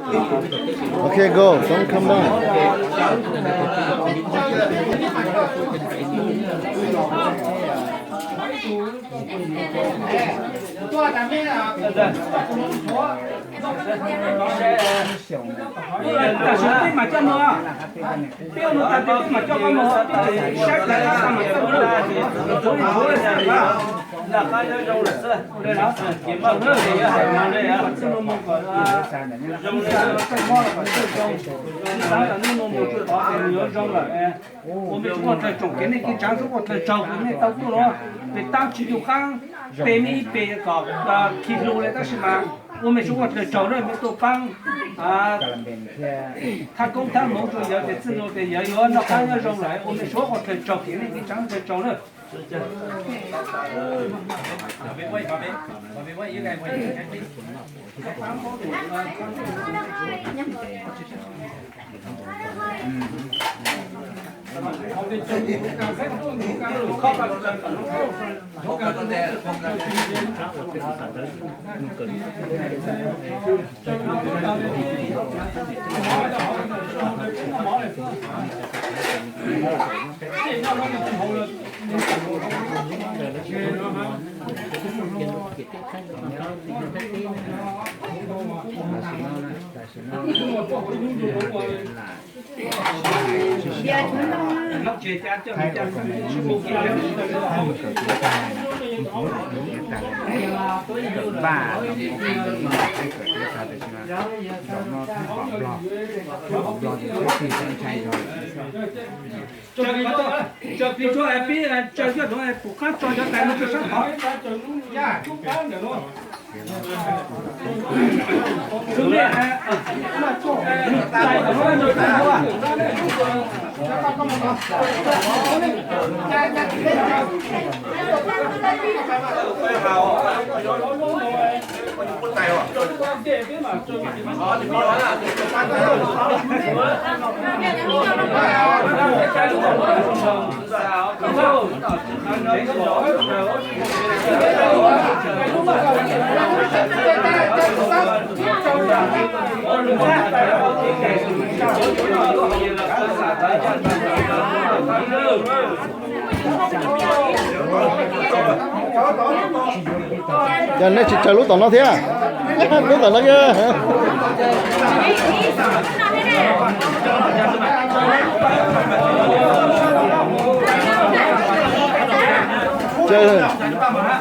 Okay, go. Don't come down. Tam sim no peb mam coj mus, peb ua mus tas peb mam coj koj mus, peb saib tas mam coj mus. Ua mej tsoom ua dlawg tsaug kev neej tsa, tsoom ua dlawg tsaug kev neej tau tuaj los pem tab tsis yug qaab, pem mej ib pem kom khi lug le tab sis mas ua mej tsoom ua dlawg tsaug na, mej tuaj paab thab koob thab moov rua yawg tes txwj nkaus tes yawg yuav noj qaab nyob zoo lawm. Ua mej tsoom ua dlawg tsaug kev neej tsa, dlawg tsaug na. Tsaws plig tso, pib tsaws coj tod, pum qaab tso cov tais no rua sab tod. Yog nej tsis tsaws lub tom no thiab, lub tom no kiag.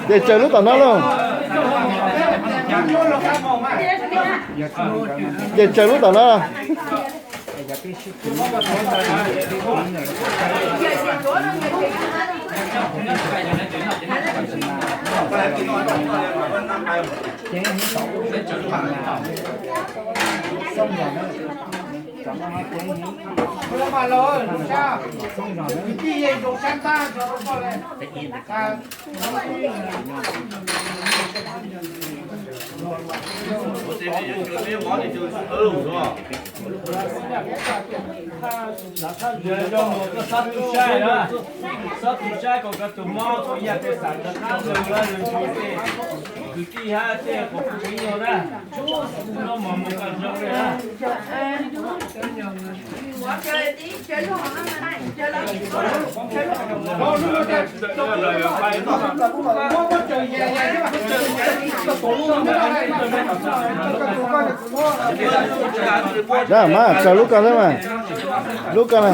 Ces tsaws lub tom no lauj. Ces tsaws lub tom no. Yog mus koj xob tu saib na, xob tu saib kom koj tus mob koj yaj koj xav rov qab mus lawm nws tus tej kwv tij hab tej qhov kuv tsev nyuag na, noj mov mus kom zoo na. Mas tsaws lub ko xwb mas, lub ko na.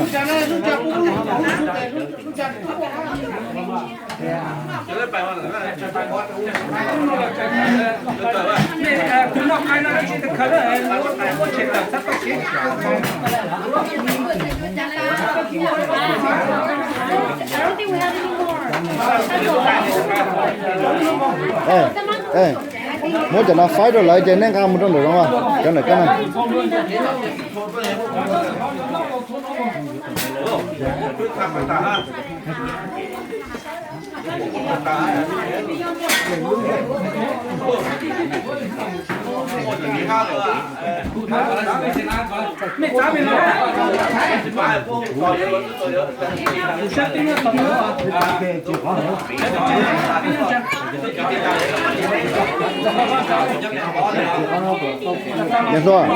Muab cov no faib rau lawv ces nej nqa mus rau ntawm zoov, cov ntawm koj na. Niam hluas,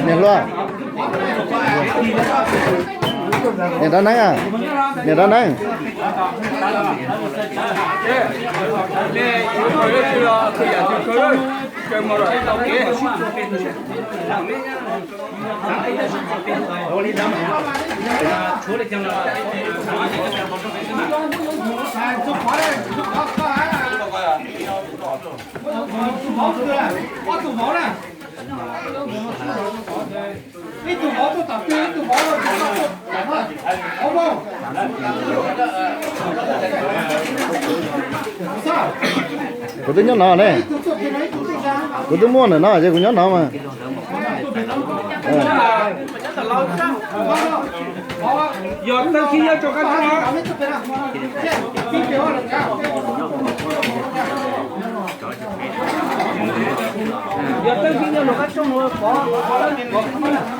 niam hluas, niam rab neeb, niam rab neeb. Kuv twb nyob no ne. Kuv twb muaj ntawm no ces kuv nyob no mas. Yog tag kis nyob rau qab tshoob, yog tag kis nyob rau qab tshoob no pov, pov